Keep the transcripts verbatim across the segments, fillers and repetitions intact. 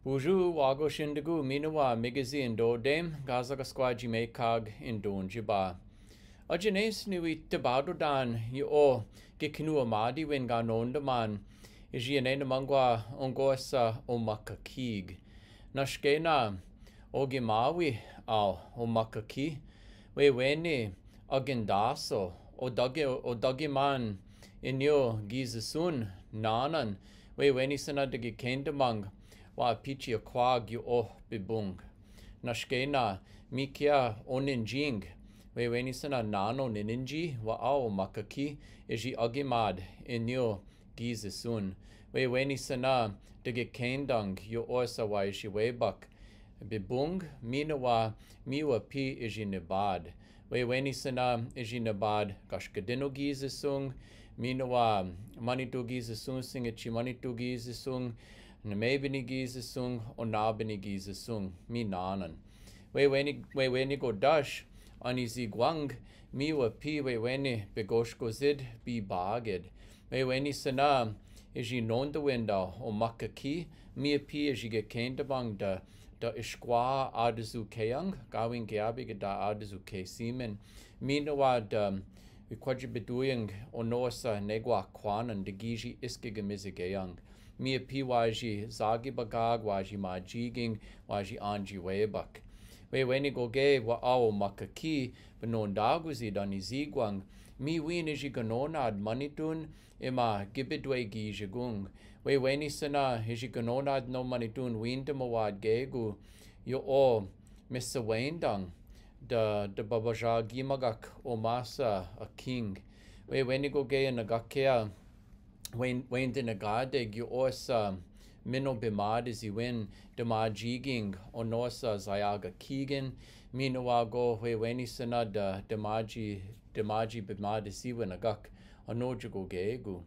Buju, wago shindigu, minewa, migizi, ndo dem, gaza gaskwaji mekag, indonjiba. Ajenes niwi tibado dan, yo, gekinua madi wen ga nondaman, iji ene namangwa ongosa omakakig. Nashkena, ogimawi, au, omakaki, weweni, agendaso, odagi, odagiman, inyo, gizisun, nanan, weweni sana dagi kendamang, wa pichi akwag yo o bibung. Nashkena, mikia oninjing, weweni sana nano nininji, wa au makaki, iji agimad, inyo, gizisun. Weweni sana, dagi kendang, yo osa wa iji webak. Bibung, minewa, miwa pi iji nibad. Weweni sana, iji nibad, kashkadino gizisung, minewa, manitu gizisung, singichi manitu gizisung, namebini gizisung, onabini gizisung, minanan. Weweni, weweni godash, anizigwang, miwa pi weweni, bigoshkozid, bibagid. Weweni sana, iji nondawenda, omakaki, mia pi iji gekendabang da, da ishkwa adazu keyang, gawin geabi gada adazu ke simen. Minewa da, ikwaji biduyang, onosa negwa kwanan, da giji iski gamizigeyang. Mia pi waji zagi bagag, waji majiging, waji anji webak. Weweni goge, wa au makaki, binondaguzi da nizigwang. Miwin iji ganonad manitun, ima gibidwe gijigung. Weweni sana, iji ganonad no manitun, windamawad gegu, yo o, misawendang, da, da babaja gimagak omasa aking. Weweni goge nagakea, wen, wen dinagade gi osa, mino bimada ziwin, dimajiging, onosa zayaga kigin, mino wago, weweni sana da, dimaji, dimaji bimada ziwin agak, anoja gogegu.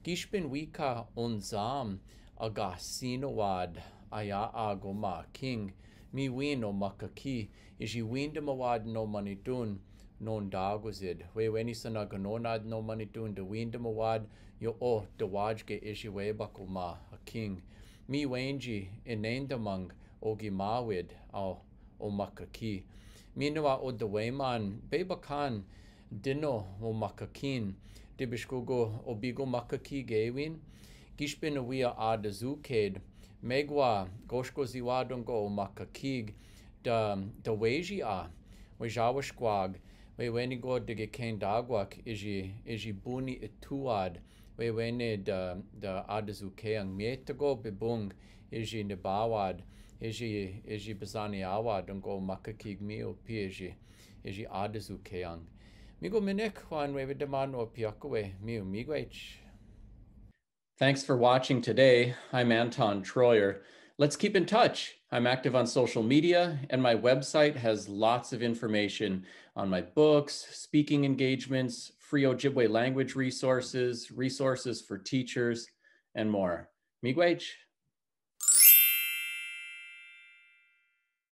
Gishpin wika onzam, agasinowad, aya agoma king, miwin omakaki, iji windamawad no manitun, nondagozid. Weweni sana ganonad no manitun da windamawad, yo o dawajge iji webak oma aking. Miwenji inendamang ogimawid au omakaki. Minewa odaweman bebakan dino omakakin. Dibishkogo obigo makaki gewin. Gishpin awia adazuked. Megwa goshko ziwadongo omakakig. Da, daweji a. Wejawa shkwag. Weweni go degekendagwak iji, iji buni ituad. Weweni da, da adazukeang. Mietago bibung iji nibawad. Iji, iji bizani awad. Dongo makakig miu pi iji, iji adazukeang. Migo minik wan wewe demano piakawe miu migwech. Thanks for watching today. I'm Anton Troyer. Let's keep in touch. I'm active on social media, and my website has lots of information on my books, speaking engagements, free Ojibwe language resources, resources for teachers, and more. Migwech.